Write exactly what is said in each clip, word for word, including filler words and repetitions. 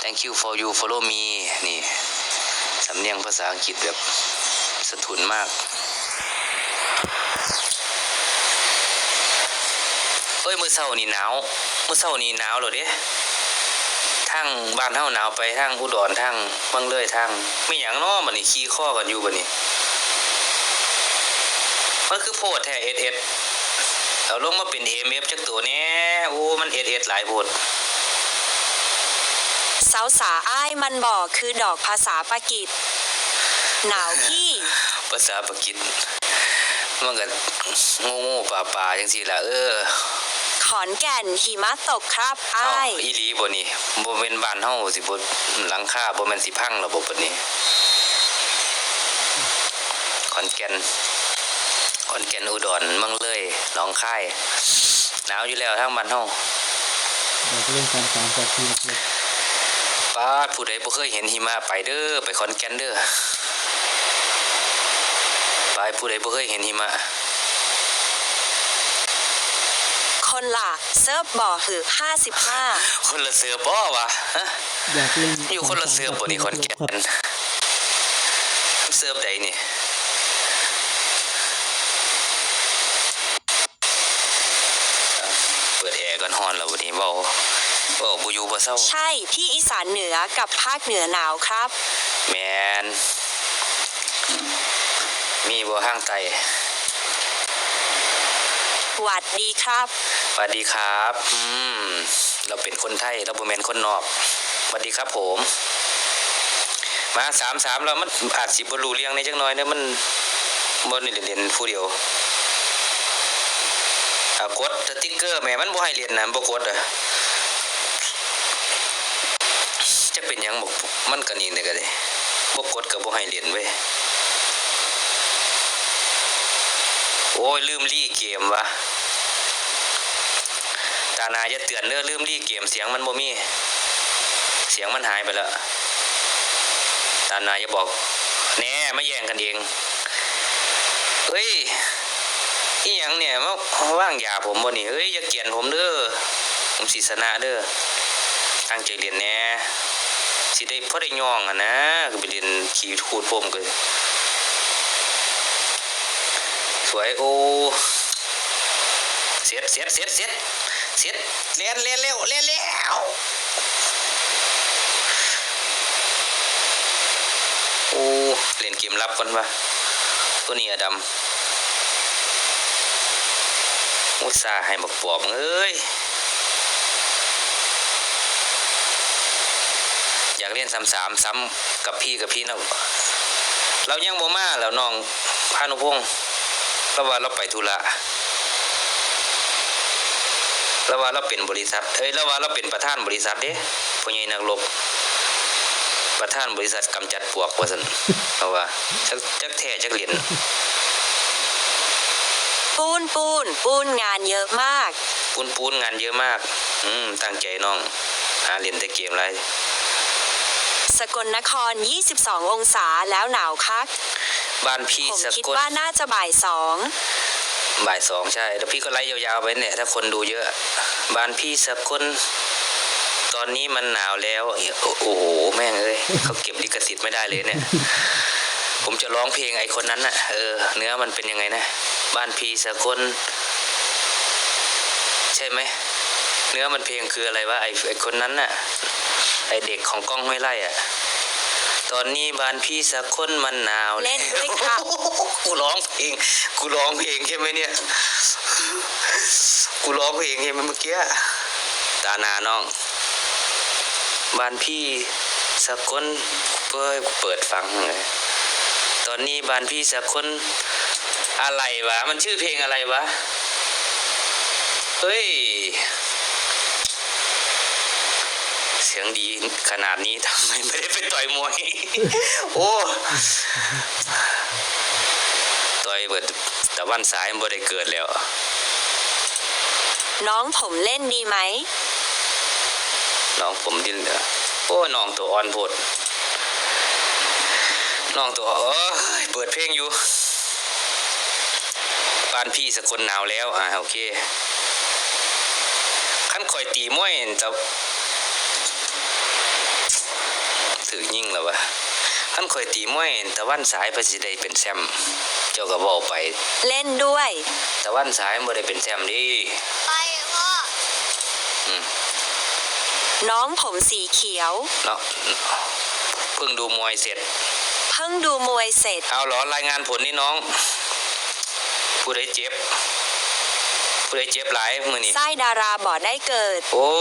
Thank you for you follow me นี่ สำเนียงภาษาอังกฤษแบบสะทุนมาก เอ้ย มื้อเช้านี่หนาว มื้อเช้านี่หนาวแล้วเด้ ทางบ้านเฮาหนาวไป ทางอุดร ทางเมืองเลย ทาง มีหยังน้อบัดนี้ ขี่คอกันอยู่บัดนี้ มันคือโพดแท้ เอสเอส เอาลงมาเป็น เอเอ็มเอฟ จักตัวแหน่ โอ้ มัน เอสเอส หลายโพด สาวสาอ้ายมันบอกคือดอกภาษาปากีสหนาวพี่ ภาษาปากีส มันก็โง่ๆป่าๆจังซี่ล่ะ เออ ขอนแก่นหิมะตกครับ เอ้า อ้าย อีหลีบ่นี่ บ่แม่นบ้านเฮาสิบ่ หลังคาบ่แม่นสิพังแล้วบ่บัดนี้ ขอนแก่น ขอนแก่น อุดร เมืองเลย หนองคาย หนาวอยู่แล้วทางบ้านเฮา อยากเล่นสามสามกับพี่เล็ก ปาด ผู้ใดบ่เคยเห็นหิมะไปเด้อ ไปขอนแก่นเด้อ ไป ผู้ใดบ่เคยเห็นหิมะ คนละเซิร์ฟบ่หือห้าสิบห้า คนละเซิร์ฟบ่วะ ฮะ อยากเล่น อยู่คนละเซิร์ฟบ่นี่ขอนแก่น เซิร์ฟใดนี่ เปิดแอร์ก่อน ฮ้อนแล้วบัดนี้ เว้า เว้าบ่อยู่บ่เซา ใช่ที่อีสานเหนือกับภาคเหนือหนาวครับ แม่น มีบ่ทางใต้ หวัดดีครับ สวัสดีครับ อืม เราเป็นคนไทย เราบ่แม่นคนนอก สวัสดีครับผม มา สามสาม แล้วมันอาจสิบ่รู้เรื่องในจักหน่อยเด้อ มันบ่ได้เล่นผู้เดียว อ่ะ กดสติ๊กเกอร์แหม มันบ่ให้เล่นนะ บ่กดอ่ะ จักเป็นหยังบ่ มันก็นี่นี่ก็ได้ บ่กดก็บ่ให้เล่นเว้ย โอ้ย ลืมรีเกมวะ ตาหน้าอย่าเตือนเด้อ ลืมรีเกม เสียงมันบ่มี เสียงมันหายไปแล้ว ตาหน้าอย่าบอก แหน่ มาแย่งกันเอง เฮ้ย อีหยังเนี่ย มาวางยาผมบ่นี่ เฮ้ย อย่าเกลียนผมเด้อ ผมสิชนะเด้อ ตั้งใจเรียนแหน่ สิได้พอได้ย่องหั่นนะ ก็ไปเรียนขี่ขูดผมก็ สวย โอ้ เสร็จ เสร็จ เสร็จ เสร็จ เสร็จ แล่น แล่นแล้ว แล่นแล้ว โอ้ เล่นเกมลับก่อนวะ ตัวนี้อะดำ อุตส่าห์ให้บักปอบเอ้ย อยากเล่นซ้ำๆ ซ้ำกับพี่กับพี่เนาะ เรายังบ่มาแล้วน้องพานุพงษ์ เราว่าเราไปธุระ เราว่าเราเป็นบริษัท เอ้ย เราว่าเราเป็นประธานบริษัทเด้ พ่อใหญ่นักรบ ประธานบริษัทกำจัดปวกว่าซั่น เราว่า จัก จักแท้จักเล่น ปูนปูนปูนงานเยอะมาก ปูนปูนงานเยอะมาก อืม ตั้งใจน้อง หาเล่นแต่เกมหลาย สกลนคร ยี่สิบสอง องศาแล้วหนาวคัก บ้านพี่ ผม ส คิด กล ว่าน่าจะบ่ายสอง บ่ายสอง ใช่ แล้วพี่ก็ไลฟ์ยาวๆไปเนี่ย ถ้าคนดูเยอะ บ้านพี่สกล ตอนนี้มันหนาวแล้ว โอ้โห แม่งเอ้ย เขาเก็บลิขสิทธิ์ไม่ได้เลยเนี่ย ผมจะร้องเพลงไอ้คนนั้นน่ะ เออ เนื้อมันเป็นยังไงนะ บ้านพี่สกล ใช่ไหม เนื้อมันเพลงคืออะไรวะ ไอ้ ไอ้คนนั้นน่ะ ไอ้เด็กของก้องห้วยไร่อะ ตอนนี้บ้านพี่สกลมันหนาว เล่นด้วยครับ กูร้องเพลง กูร้องเพลงใช่ไหมเนี่ย กูร้องเพลงใช่ไหมเมื่อกี้ ตาหน้าน้อง บ้านพี่สกล เปิด เปิดฟังเลย ตอนนี้บ้านพี่สกล อะไรวะ มันชื่อเพลงอะไรวะ เฮ้ย เสียงดีขนาดนี้ทำไมไม่ได้ไปต่อยมวย โอ้ ต่อยเบิดตะวันสายมันบ่ได้เกิดแล้ว น้องผมเล่นดีไหม น้องผมดินเหลือ โอ้ น้องตัวอ่อนโพด น้องตัว เอ้ย เปิดเพลงอยู่ บ้านพี่สกลหนาวแล้ว อ่า โอเค คันข่อยตีมวยจะ ถืกยิงแล้ววะ คันข่อยตีมวยตะวันสายเพิ่นสิได้เป็นแชมป์ เจ้าก็เว้าไป เล่นด้วย ตะวันสายมันบ่ได้เป็นแชมป์เด้ ไปพ่อ อืม น้องผมสีเขียว เนาะ เพิ่งดูมวยเสร็จ เพิ่งดูมวยเสร็จ เอาเหรอ รายงานผลนี่น้อง ผู้ใดเจ็บ ผู้ใดเจ็บหลายมื้อนี้ ไส้ดาราบ่ได้เกิด โอ้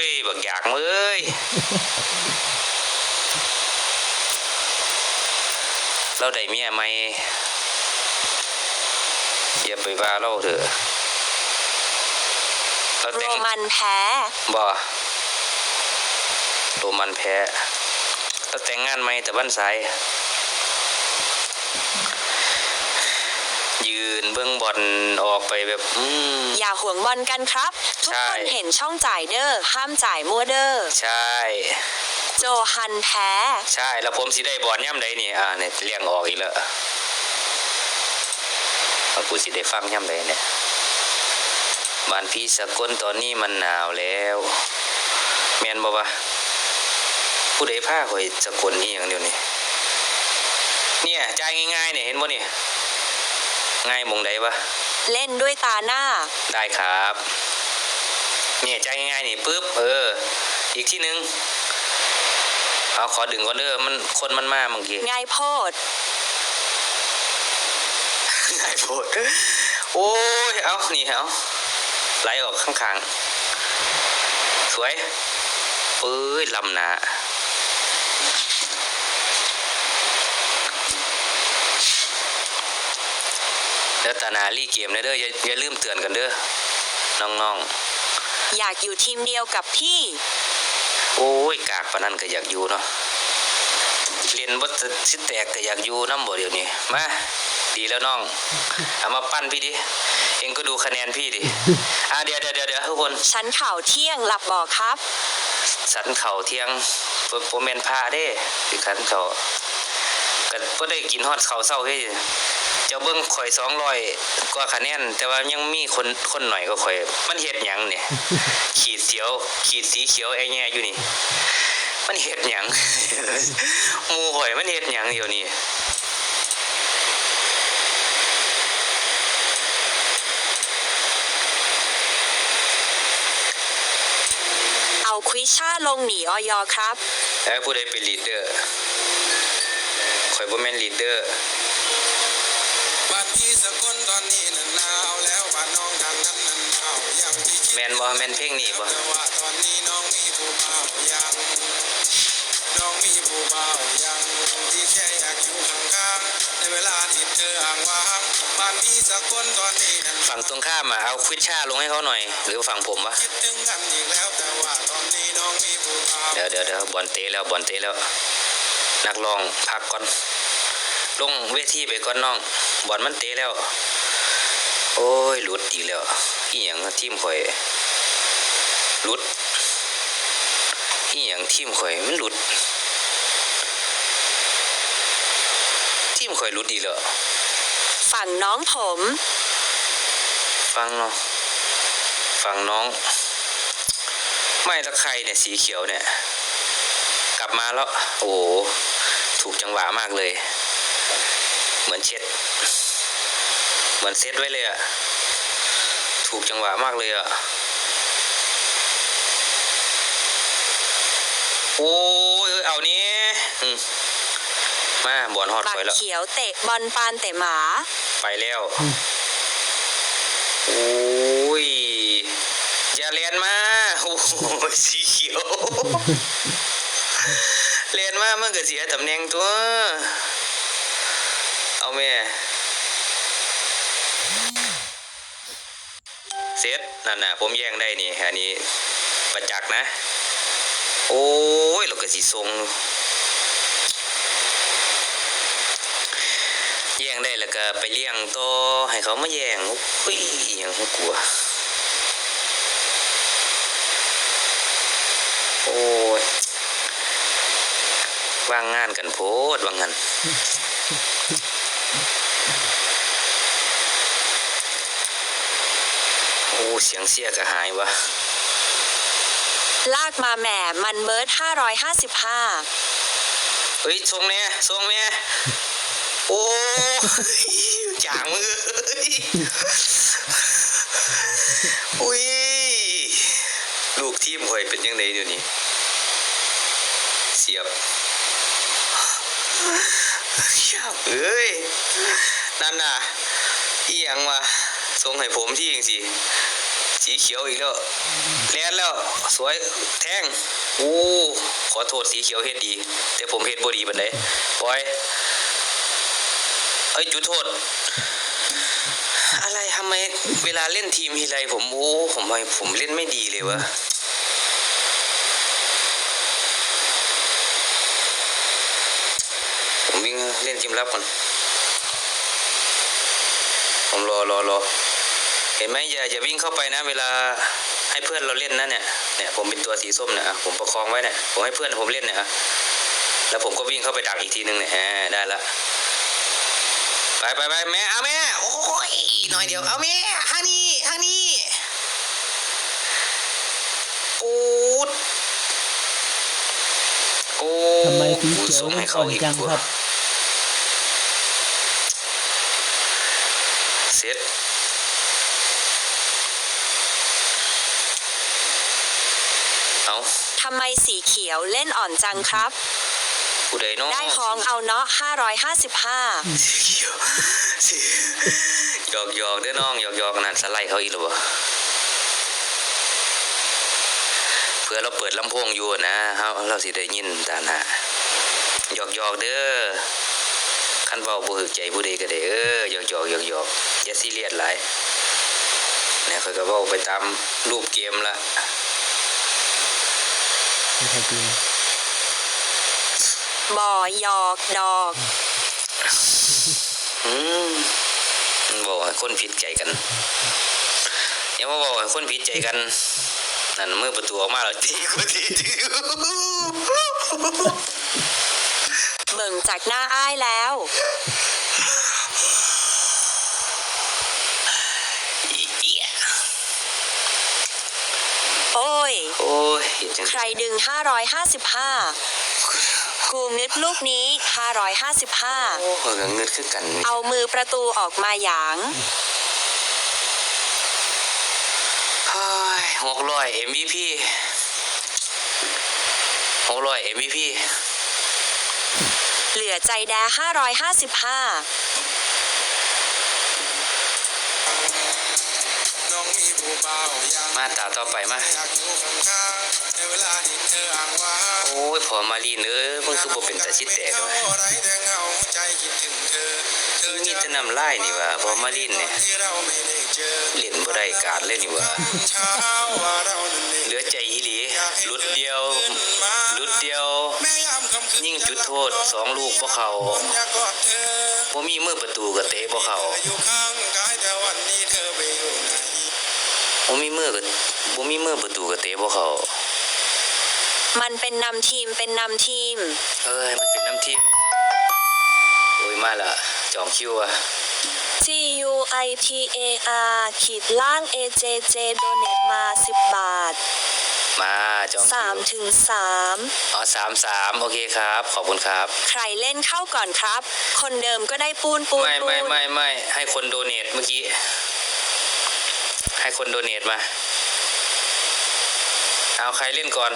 ย บักอยากเอ้ย เราได้เมียใหม่ อย่าไปว่าเราเถอะ เราแต่ง โรมันแพ้ บ่ โรมันแพ้ เราแต่งงานใหม่ตะวันสาย ยืนเบิ่งบอลออกไปแบบ อืม อย่าหวงบอลกันครับ ทุกคน ใช่ เห็นช่องจ่ายเด้อ ห้ามจ่ายมั่วเด้อ ใช่ โจฮันแพ้ ใช่ แล้วผมสิได้บอลยามใดนี่ อ่า เนี่ย เลี้ยงออกอีกแล้ว แล้วกูสิได้ฟังยามใดเนี่ย บ้านพี่สกลตอนนี้มันหนาวแล้ว แม่นบ่วะ ผู้ใดพาข่อยสกลอีหยังเดี๋ยวนี้ เนี่ย จ่ายง่ายๆเนี่ย เห็นบ่นี่ ง่ายหม่องใดวะ เล่นด้วยตาหน้า ได้ครับ เนี่ย จ่ายง่ายๆนี่ ปึ๊บ เออ อีกทีหนึ่ง เอา ขอดึงก่อนเด้อ มัน คนมันมาเมื่อกี้ ง่ายโพด ง่ายโพด โอ้ย เอา นี่ เอา ไหลออกข้างๆ สวย เอ้ย ล้ำหน้า เดี๋ยวตาหน้าลีเกมนะเด้อ อย่า อย่าลืมเตือนกันเด้อ น้องๆ อยากอยู่ทีมเดียวกับพี่ โอ้ย กากปานนั้นก็อยากอยู่เนาะ เล่นบ่สิแตกก็อยากอยู่นำบ่เดี๋ยวนี้ มา ดีแล้วน้อง เอามาปั้นพี่ดิ เองก็ดูคะแนนพี่ดิ อ่ะ เดี๋ยว เดี๋ยว เดี๋ยว เดี๋ยว ทุกคน ฉันข่าวเที่ยงหลับบ่ครับ สันข้าวเที่ยง บ่ บ่แม่นพระเด้ สิสันข้าว ก็บ่ได้กินฮอดข้าวเช้าเฮ้ย เจ้าเบิ่งข่อยสองร้อยกว่าคะแนน แต่ว่ายังมีคน คนหน่อยกว่าข่อย มันเฮ็ดหยังเนี่ย ขีดเสียว ขีดสีเขียวแอะแยะอยู่นี่ มันเฮ็ดหยัง หมู่ข่อยมันเฮ็ดหยังเดี๋ยวนี้ เอาควิชาลงหนี อย ครับ แล้วผู้ใดเป็นลีดเดอร์ ข่อยบ่แม่นลีดเดอร์ บ้านพี่สกลตอนนี้นั้นหนาวแล้ว บ้านน้องทางนั้นนั้นหนาว อย่างที่คิด แม่นบ่ แม่นเพลงนี้บ่ แต่ว่าตอนนี้น้องมีผู้บ่าวยัง น้องมีผู้บ่าวยัง ที่แค่อยากอยู่ข้างๆ ในเวลาที่เธออ้างว้าง บ้านพี่สกลตอนนี้นั้น ฝั่งตรงข้ามอะ เอาควิชาลงให้เขาหน่อย หรือฝั่งผมวะ คิดถึงกันอีกแล้ว แต่ว่าตอนนี้น้องมีผู้บ่าว เดี๋ยว เดี๋ยว เดี๋ยว บอลเตะแล้ว บอลเตะแล้ว นักร้องพักก่อน ลงเวทีไปก่อนน้อง บอลมันเตะแล้ว โอ้ย หลุดอีกแล้ว อีหยังทีมข่อย หลุด อีหยังทีมข่อยมันหลุด ทีมข่อยหลุดอีกแล้ว ฝั่งน้องผม ฝั่งน้อง ฝั่งน้อง ไม่ละใครเนี่ย สีเขียวเนี่ย กลับมาแล้ว โอ้โห ถูกจังหวะมากเลย เหมือนเช็ด เหมือนเซตไว้เลยอะ ถูกจังหวะมากเลยอะ โอ้ย เอานี่ อืม มา บอลฮอด บัก ข่อยแล้ว เขียวเตะบอลปานเตะหมา ไปแล้ว อืม โอ้ย อย่าแล่นมา โอ้โห สีเขียว แล่นมามันก็เสียตำแหน่งตัว เอาแม่ เสร็จ นั่นน่ะ ผมแย่งได้นี่ อันนี้ประจักษ์นะ โอ้ย แล้วก็สิส่ง แย่งได้แล้วก็ไปเลี้ยงต่อ ให้เขามาแย่ง โอ้ย อิหยังของกูวะ โอ้ย ว่างงานกันโพด ว่างั้น โอ้ เสียงเสียก็หายวะ ลากมาแหม มันเบิร์ด ห้าร้อยห้าสิบห้า เฮ้ย ส่งแหน่ ส่งแหน่ โอ้ย จางมึงเอ้ย อุ้ย ลูกทีมข่อยเป็นจั่งใด๋เดี๋ยวนี้ เสียบ เสียบเอ้ย นั่นน่ะ อีหยังวะ ส่งให้ผมทีจั่งซี้ สีเขียวอีกแล้ว แล่นแล้ว สวย แทง โอ้ ขอโทษ สีเขียวเฮ็ดดี แต่ผมเฮ็ดบ่ดีปานใด ปล่อย เอ้ย จุดโทษ อะไร ทำไมเวลาเล่นทีมทีไรผม โอ้ ผม ผมเล่นไม่ดีเลยวะ ผมวิ่งเล่นเกมลับก่อน ผมรอ รอ รอ เห็นไหม อย่า อย่าวิ่งเข้าไปนะ เวลาให้เพื่อนเราเล่นนะเนี่ย เนี่ย ผมเป็นตัวสีส้มเนี่ย อ่ะ ผมประคองไว้เนี่ย ผมให้เพื่อนผมเล่นเนี่ย อ่ะ แล้วผมก็วิ่งเข้าไปดักอีกทีนึงเนี่ย อ่า ได้ละ ไป ไป ไป แม่ เอาแม่ โอ้ย หน่อยเดียว เอาแม่ ทางนี้ ทางนี้ โอ้ โอ้ ทำไมสีเขียว กูส่งให้เขาอีก เล่นอ่อนจังครับ เสร็จ เอา ทำไมสีเขียวเล่นอ่อนจังครับ ผู้ใดน้อ ได้ของเอาเนาะ ห้าร้อยห้าสิบห้า สีเขียว สี หยอกๆ เด้อน้อง หยอกๆ นั่น สไลด์เขาอีกแล้วบ่ เพื่อเราเปิดลำโพงอยู่นะ เฮา เราสิได้ยินตาหน้า หยอกๆ เด้อ คันเว้าบ่ถูกใจผู้ใดก็ได้ เออ หยอกๆ หยอกๆ อย่าซีเรียสหลาย เนี่ย ข้อยก็เว้าไปตามรูปเกมละ ไม่ใช่จริง บ่หยอกดอก อืม มันบอกให้คนผิดใจกัน อย่ามาบอกให้คนผิดใจกัน นั่น มือประตูออกมาแล้ว ตีกูที เบิ่งจากหน้าอ้ายแล้ว อีเหี้ย โอ้ย โอ้ย เฮ็ดจั่งใด ใครดึง ห้าร้อยห้าสิบห้า กูงึดลูกนี้ ห้าร้อยห้าสิบห้า โอ้ ข้อยก็งึดคือกัน เอามือประตูออกมาหยาง เฮ้ย หกร้อย เอ็มวีพี หกร้อย เอ็มวีพี เหลือใจแด้ ห้าร้อยห้าสิบห้า มาตาต่อไปมา โอ้ย พ่อมาลีนเอ้ย มึงคือบ่เป็นตาสิแตกวะ มีแต่น้ำลายนี่หว่า พ่อมาลีนเนี่ย เล่นบ่ได้การเลยนี่หว่า เหลือใจอีหลี หลุดเดียว หลุดเดียว ยิงจุดโทษสองลูกบ่เข้า บ่มีมือประตูก็เตะบ่เข้า บ่มีมือก็ บ่มีมือประตูก็เตะบ่เข้า มันเป็นนำทีม เป็นนำทีม เอ้ย มันเป็นนำทีม โอ้ย มาละ จองคิวอะ G U I T A R ขีดล่าง A J J donate มา สิบบาท มา จองคิว สามถึงสาม อ๋อ สามสาม โอเคครับ ขอบคุณครับ ใครเล่นเข้าก่อนครับ คนเดิมก็ได้ปูน ปูน ไม่ ปูน ไม่ ไม่ ไม่ ให้คน donate เมื่อกี้ ให้คน donate มา เอา ใครเล่นก่อน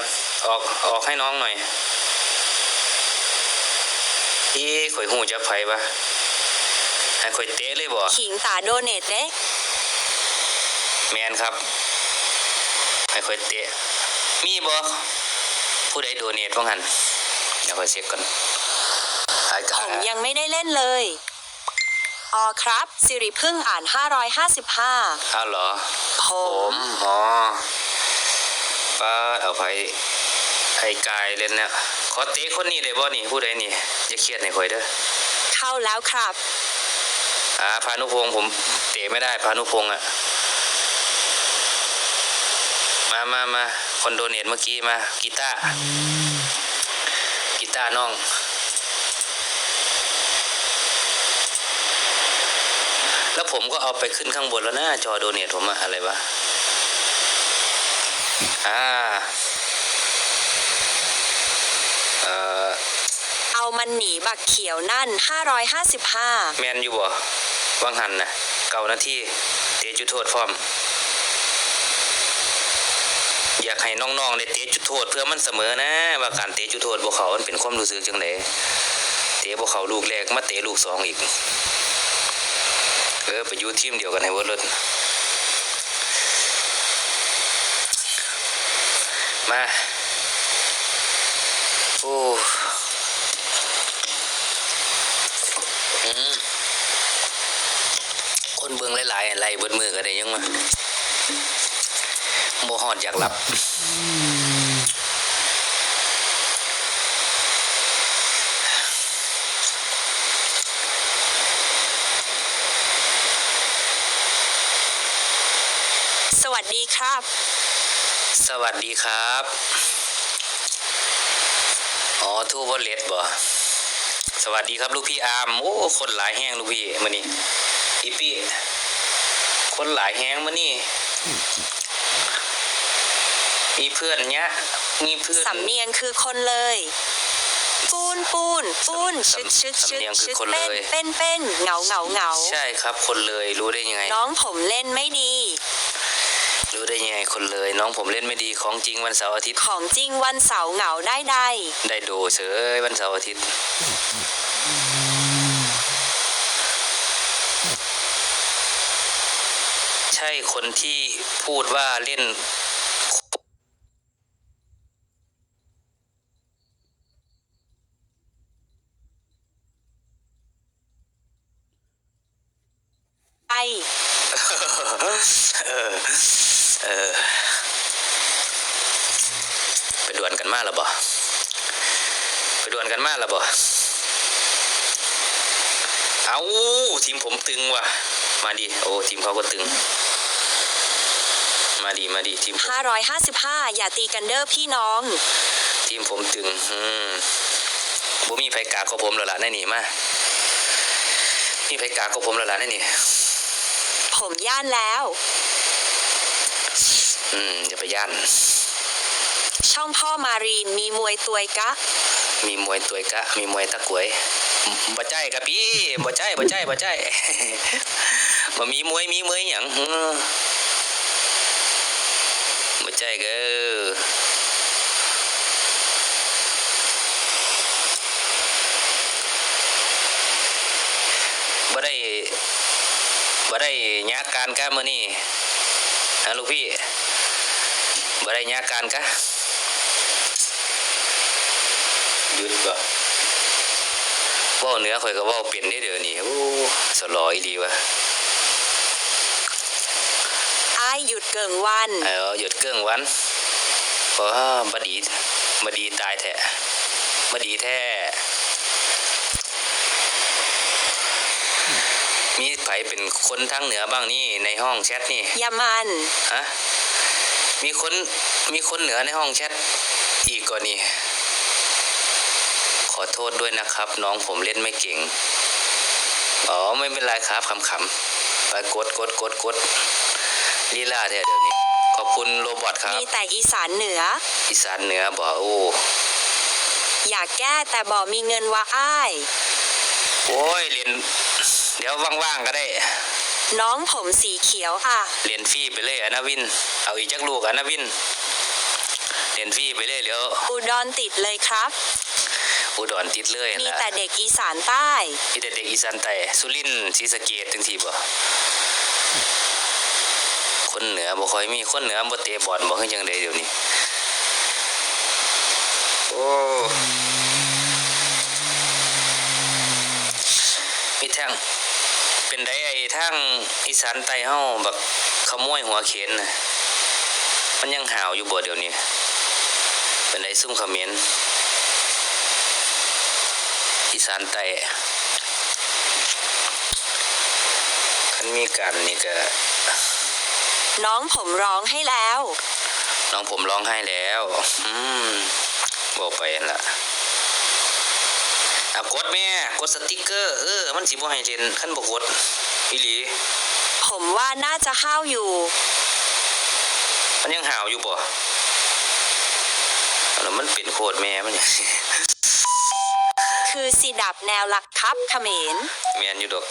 ออก ออกให้น้องหน่อย เอ๊ะ ข่อยฮู้จักไผวะ ให้ข่อยเตะเลยบ่ ขิงตา donate เด้ แม่นครับ ให้ข่อยเตะ มีบ่ ผู้ใด donate ว่างั้น เดี๋ยวข่อยเช็คก่อน ไอ้กา ผมยังไม่ได้เล่นเลย อ๋อครับ สิริพึ่งอ่าน ห้าร้อยห้าสิบห้า อ้าวเหรอ ผม ผม อ๋อ ป๊าด เอาไผ ไอ้กายเล่นแล้ว ขอเตะคนนี้ได้บ่นี่ ผู้ใดนี่ อย่าเครียดให้ข่อยเด้อ เข้าแล้วครับ อ่า พานุพงษ์ ผมเตะไม่ได้ พานุพงษ์อะ มา มา มา คน donate เมื่อกี้มา กีตาร์ อืม กีตาร์น้อง แล้วผมก็เอาไปขึ้นข้างบนแล้วนะ จอ donate ผมอะ อะไรวะ อ่า เอ่อ เอา เอามันหนีบักเขียวนั่น ห้าร้อยห้าสิบห้า แม่นอยู่บ่ วังหันน่ะ เก้านาที เตะจุดโทษพร้อม อยากให้น้องๆได้เตะจุดโทษเพื่อมันเสมอนะ ว่าการเตะจุดโทษบ่เข้ามันเป็นความรู้สึกจั่งใด เตะบ่เข้าลูกแรก มาเตะลูกสองอีก เออ ไปอยู่ทีมเดียวกันให้เบิดโลด มา โอ้ อืม คนเบิ่งหลายๆ ไลฟ์เบิดมื้อก็ได้ยังวะ บ่ฮอดอยากหลับ สวัสดีครับ สวัสดีครับ อ๋อ True Wallet บ่ สวัสดีครับลูกพี่อาร์ม โอ้ คนหลายแฮงลูกพี่มื้อนี้ อีปี้ คนหลายแฮงมื้อนี้ มีเพื่อนเนี้ย มีเพื่อน สำเนียงคือคนเลย ปูน ปูน ปูน สำ- ชึด ชึด สำ- ชึด สำเนียงคือ ชึด คนเลย เป้น เป้น เป้น เหงา เหงา เหงา ใช่ครับ คนเลย รู้ได้ยังไง น้องผมเล่นไม่ดี รู้ได้ยังไง คนเลย น้องผมเล่นไม่ดี ของจริงวันเสาร์อาทิตย์ ของจริงวันเสาร์เหงาได้ใด ได้โดเสยวันเสาร์อาทิตย์ ใช่คนที่พูดว่าเล่น ไอ เออ เออ ไปดวลกันมาแล้วบ่ ไปดวลกันมาแล้วบ่ เอ้า ทีมผมตึงว่ะ มาดิ โอ้ ทีมเขาก็ตึง มาดิ มาดิ ทีมผม ห้าร้อยห้าสิบห้า อย่าตีกันเด้อพี่น้อง ทีมผมตึง อืม บ่มีไผกากกว่าผมแล้วล่ะในนี่ มา มีไผกากกว่าผมแล้วล่ะในนี่ ผมย่านแล้ว อืม อย่าไปย่าน ช่องพ่อมารีนมีมวยตวยกะ มีมวยตวยกะ มีมวยตะกวย บ่ใจ้กะพี่ บ่ใจ้ บ่ใจ้ บ่ใจ้ บ่มีมวย มีมวยหยัง อืม บ่ใจ้กะ บ่ได้ บ่ได้ยากการกะมื้อนี้ นะลูกพี่ บ่ได้ยากการกะ หยุดบ่ เว้าเหนือข้อยก็เว้าเป็นเด้เดี๋ยวนี้ โอ้ สลออีหลีวะ อ้ายหยุดเกิ่งวัน เออ หยุดเกิ่งวัน โอ้ บ่ดี บ่ดีตายแท้ บ่ดีแท้ มีไผเป็นคนทางเหนือบ้างนี่ในห้องแชทนี่ ยามัน ฮะ มีคน มีคนเหนือในห้องแชทอีกก่อนนี่ ขอโทษด้วยนะครับ น้องผมเล่นไม่เก่ง อ๋อ ไม่เป็นไรครับ ขำๆ ไปกด กด กด กด ลีลาแท้เดี๋ยวนี้ ขอบคุณโรบอทครับ มีแต่อีสานเหนือ อีสานเหนือบ่ โอ้ อยากแก้แต่บ่มีเงินว่าอ้าย โอ้ย เล่น เดี๋ยวว่างๆ ก็ได้ น้องผมสีเขียวอ่ะ เล่นฟรีไปเลยอะนาวิน เอาอีกจักลูกอะนาวิน เล่นฟรีไปเลยเดี๋ยว อุดรติดเลยครับ อุดรติดเลยหั่นล่ะ มีแต่เด็กอีสานใต้ มีแต่เด็กอีสานใต้ สุรินทร์ ศรีสะเกษจังซี้บ่ คนเหนือบ่ค่อยมี คนเหนือบ่เตะบอลบ่ คือจังใดเดี๋ยวนี้ โอ้ มีแท่ง เป็นใดไอ้ทางอีสานใต้เฮา บักขโมยหัวเข็นน่ะ มันยังห้าวอยู่บ่เดี๋ยวนี้ เป็นใดซุมเขมร อีสานใต้ คันมีการนี่ก็ น้องผมร้องให้แล้ว น้องผมร้องไห้แล้ว อืม บอกไปหั่นล่ะ อ่ะ กดแม่ กดสติกเกอร์ เออ มันสิบ่ให้เล่น คันบ่กด อีหลี ผมว่าน่าจะห้าวอยู่ มันยังห้าวอยู่บ่ แล้วมันเป็นโคตรแม่มันนี่ คือสีดับแนวหลักครับเขมร แม่นอยู่ดอก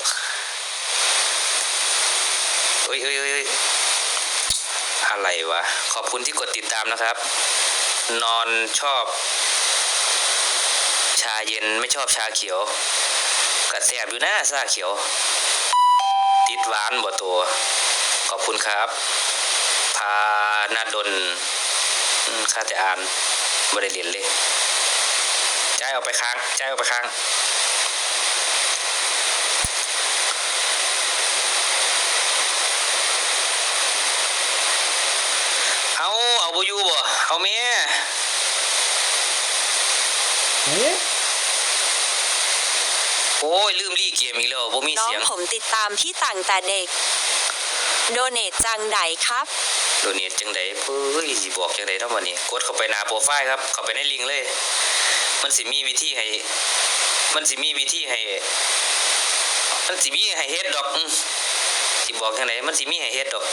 เอ้ยเอ้ยเอ้ยเอ้ย อะไรวะ ขอบคุณที่กดติดตามนะครับ นอนชอบ ชาเย็นไม่ชอบชาเขียว ก็แซ่บอยู่นะชาเขียว ติดหวานบ่ตัว ขอบคุณครับ พานาดล อืม ข้าแต่อ่าน บ่ได้เล่นเลย จ่ายออกไปข้าง จ่ายออกไปข้าง เอา เอาบ่อยู่บ่ เอาแม่ เอ๊ะ โอ้ย ลืมรีเกมอีกแล้ว บ่มี น้อง เสียง ผมติดตามพี่ตั้งแต่เด็ก โดเนทจังไดครับ โดเนทจังได๋ เฮ้ย สิบอกจังได๋เนาะบัดนี้ กดเข้าไปหน้าโปรไฟล์ครับ เข้าไปในลิงก์เลย มันสิมีวิธีให้ มันสิมีวิธีให้ มันสิมีให้เฮ็ดดอก อืม สิบอกจังได๋ มันสิมีให้เฮ็ดดอก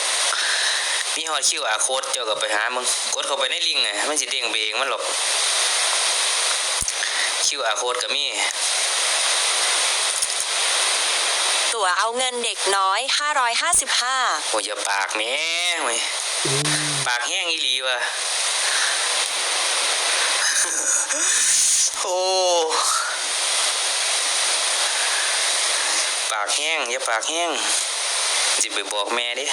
มีฮอด QR code เจ้าก็ไปหามึง กดเข้าไปในลิงก์น่ะ มันสิเด้งไปเองมันหรอก QR code ก็มี ตั๋วเอาเงินเด็กน้อย ห้าร้อยห้าสิบห้า โอ้ย อย่าปากแหมเว้ย ปากแฮงอีหลีว่ะ โอ้ ปากแฮง อย่าปากแฮง สิไปบอกแม่เด้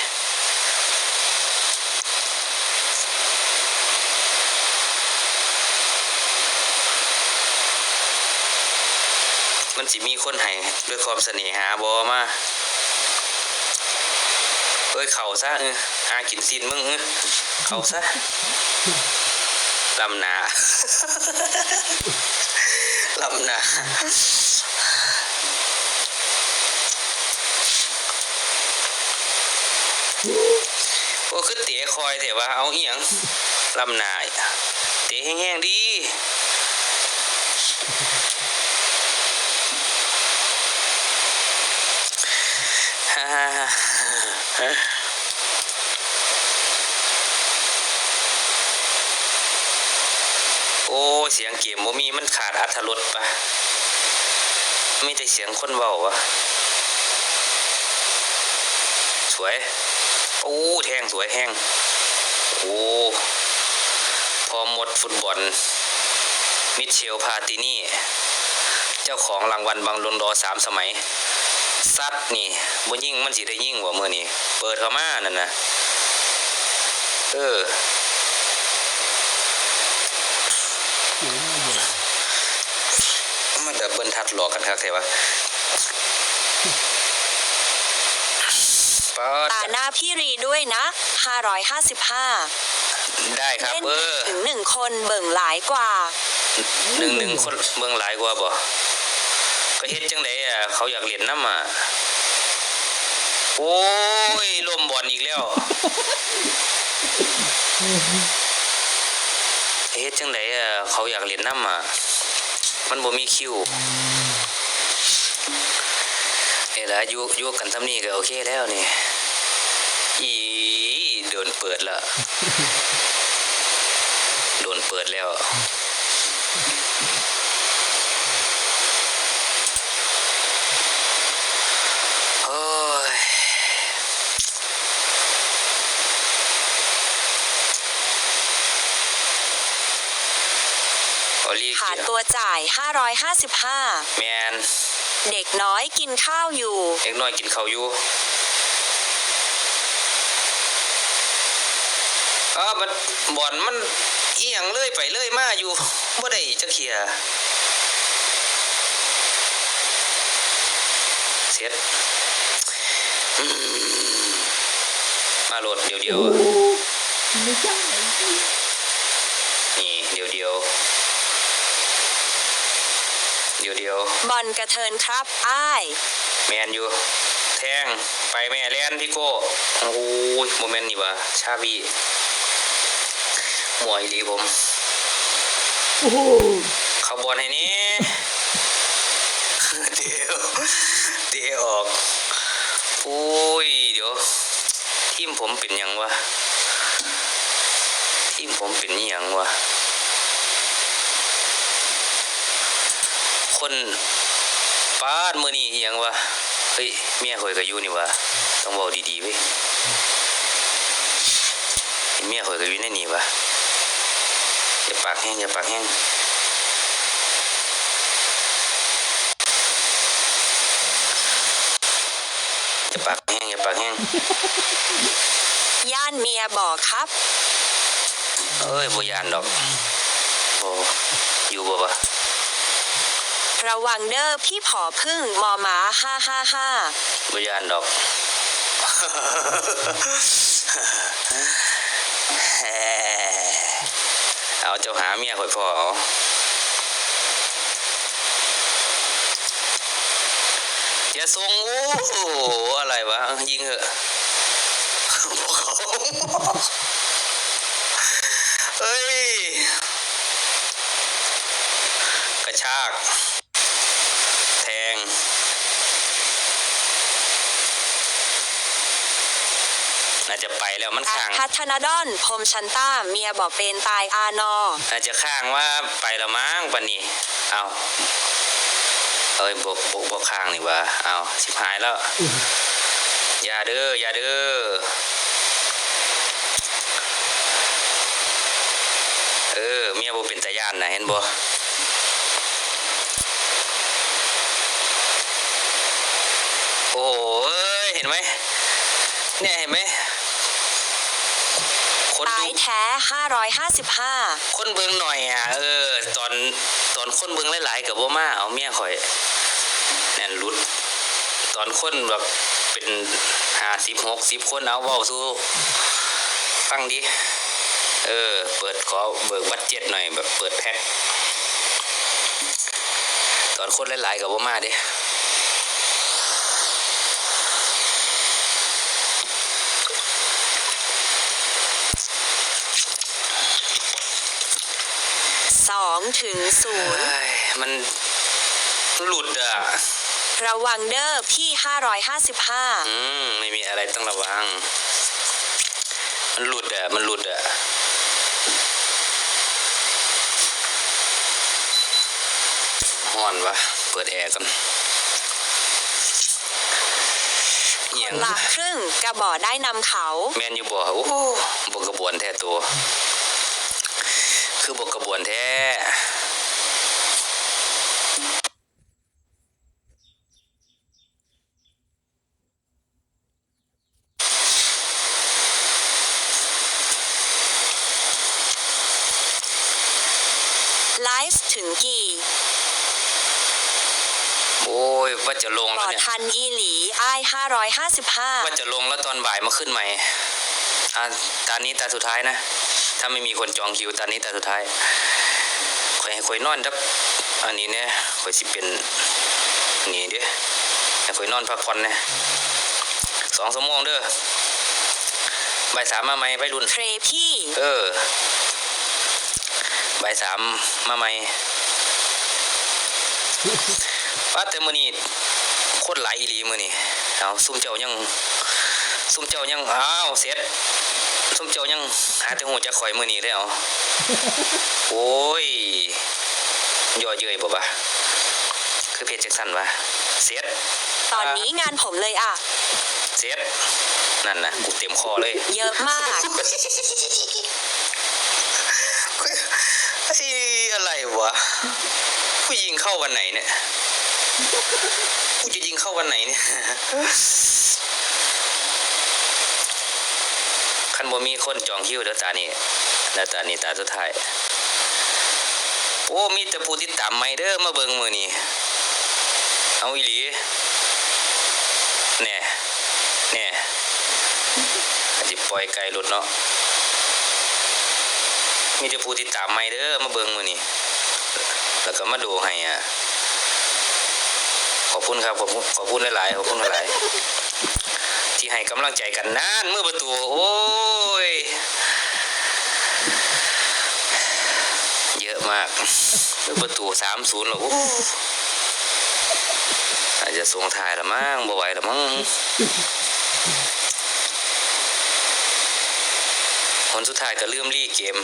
มันสิมีคนให้ด้วยความเสน่หาบ่มา เอ้ย เข้าซะ เออ หากินซีนมึง เออ เข้าซะ ล้ำหน้า ล้ำหน้า โอ้ คือเตะคอยแท้วะ เอาอีหยัง ล้ำหน้า เตะแฮงๆ ดี โอ้ย เสียงเกมบ่มี มันขาดอรรถรสปะ มีแต่เสียงคนเว้าวะ สวย โอ้ แทงสวยแฮง โอ้ พ่อมดฟุตบอล มิเชล พาตินี เจ้าของรางวัลบังลอนดอร์สามสมัย ซัดนี่ บ่ยิงมันสิได้ยิงบ่มื้อนี้ เปิดเข้ามานั่นน่ะ เออ เสียงมันอยู่ มาดับเบิลทัชหลอกกันคักแท้วะ ป๊าด ตาหน้าพี่รีด้วยนะ ห้าร้อยห้าสิบห้า ได้ครับ เล่น เออ ถึงหนึ่งคนเบิ่งหลายกว่า หนึ่งหนึ่งคนเบิ่งหลายกว่าบ่ ก็เฮ็ดจังได๋อ่ะ เขาอยากเล่นนำอ่ะ โอ้ย ล้มบอลอีกแล้ว เฮ็ดจังได๋อ่ะ เขาอยากเล่นนำอ่ะ มันบ่มีคิว นี่ล่ะ อยู่ อยู่กันส่ำนี้ก็โอเคแล้วนี่ อี โดนเปิดละ โดนเปิดแล้ว โอ้ย ออลลี่ หาตัวจ่าย ห้าร้อยห้าสิบห้า แม่น เด็กน้อยกินข้าวอยู่ เด็กน้อยกินข้าวอยู่ เออ มัน บอลมันอีหยังเลื่อยไปเลื่อยมาอยู่ บ่ได้จักเทื่อ เสร็จ อืม มาโลดเดี๋ยวๆ โอ้ อะ ไม่ใช่ นี่เดี๋ยวๆ เดี๋ยวๆ บอลกระเทินครับอ้าย แม่นอยู่ แทง ไปแม่แล่นพี่โก้ โอ้ย บ่แม่นนี่หว่า ชาวี มั่วอีหลีผม โอ้โห เข้าบอลให้แหน่ เดี๋ยว เดี๋ยวออก โอ้ย เดี๋ยว ทีมผมเป็นหยังวะ ทีมผมเป็นอิหยังวะ โค คน ป๊าด มื้อนี้อีหยังวะ เฮ้ย เมียข่อยก็อยู่นี่วะ ต้องเว้าดีๆเว้ย เมียข่อยก็อยู่ในนี่วะ อย่าปากแฮง อย่าปากแฮง อย่าปากแฮง อย่าปากแฮง ย่านเมียบ่ครับ เอ้ย บ่ย่านดอก บ่ อยู่บ่วะ ระวังเด้อพี่ผอผึ้ง มอหมา ฮ่าฮ่าฮ่า บ่ย่านดอก เอา เจ้าหาเมียข่อยพ้อเอา อย่าส่ง โอ้โห อะไรวะ ยิงเหอะ เฮ้ย กระชาก แทง น่าจะไปแล้ว มันค้าง พัฒนาดอน พรหมชันต้า เมียบอกเป็นตายอานอ น่าจะค้างว่าไปแล้วมั้งปานนี้ เอา เอ้ย บ่ บ่ บ่ค้างนี่หว่า เอา ชิบหายแล้ว อย่าเด้อ อย่าเด้อ เออ เมียบ่เป็นตาย้านนะ เห็นบ่ โอ้ย เห็นไหม เนี่ย เห็นไหม คนดู ตายแท้ ห้าร้อยห้าสิบห้า คนเบิ่งหน่อยอ่ะ เออ ตอน ตอนคนเบิ่งหลายๆ ก็บ่มาเอาเมียข่อย นั่นหลุด ตอนคนแบบเป็นห้าสิบ หกสิบ คน เอา เว้าสู่ฟังดิ เออ เปิด ขอเบิกบัดเจ็ตหน่อย แบบเปิดแพ็ค ตอนคนหลายๆ ก็บ่มาเด้ สองถึงศูนย์ เฮ้ย มันหลุดอะ ระวังเด้อพี่ ห้าร้อยห้าสิบห้า อืม ไม่มีอะไรต้องระวัง มันหลุดอะ มันหลุดอะ ฮ้อนวะ เปิดแอร์ก่อน อิหยัง คนละครึ่งกะบ่ได้นำเขา แม่นอยู่บ่ โอ้ บ่กระบวนแท้ตัว คือบ่กระบวนแท้ ไลฟ์ถึงกี่ โอ้ย ว่าจะลง บ่ แล้วเนี่ย ทันอีหลี อ้าย ห้าร้อยห้าสิบห้า ว่าจะลงแล้วตอนบ่ายมาขึ้นใหม่ อ่ะ ตานี้ตาสุดท้ายนะ ถ้าไม่มีคนจองคิว ตานี้ตาสุดท้าย ข่อยให้ข่อยนอนจัก อันนี้เนี่ย ข่อยสิเป็น นี่เด้ ให้ข่อยนอนพักผ่อนเนี่ย สองชั่วโมงเด้อ บ่ายสามมาใหม่ วัยรุ่น เทรพี่ เออ บ่ายสามมาใหม่ ว่าแต่มื้อนี้ คนหลายอีหลีมื้อนี้ เอา ซุมเจ้ายัง ซุมเจ้ายัง อ้าว เสร็จ ซุมเจ้ายังหาแต่ฮู้จักข่อยมื้อนี้เลย เอา โอ้ย เยาะเย้ยบ่วะ คือเพจจังซั่นวะ เสร็จ ตอนนี้งานผมเลยอะ เสร็จ นั่นนะ กูเต็มคอเลย เยอะมาก ไอ้อะไรวะ ผู้หญิงเข้าวันไหนเนี่ย กูจะยิงเข้าวันไหนเนี่ย คันบ่มีคนจองคิวเด้อตานี่ เด้อตานี่ตาสุดท้าย โอ้ มีแต่ผู้ติดตามใหม่เด้อ มาเบิ่งมื้อนี้ เอาอีหลี แหน่ แหน่ อาจสิปล่อยไกลโลดเนาะ มีแต่ผู้ติดตามใหม่เด้อ มาเบิ่งมื้อนี้ แล้วก็มาดูให้อ่ะ ขอบคุณครับ ขอบคุณ ขอบคุณหลายๆ ขอบคุณหลายๆ ที่ให้กำลังใจกัน นั่น มือประตู โอ้ย เยอะมาก มือประตู สามศูนย์ แล้ว โอ้ อาจจะส่งท้ายละมั้ง บ่ไหวละมั้ง หนสุดท้ายก็ลืมรีเกม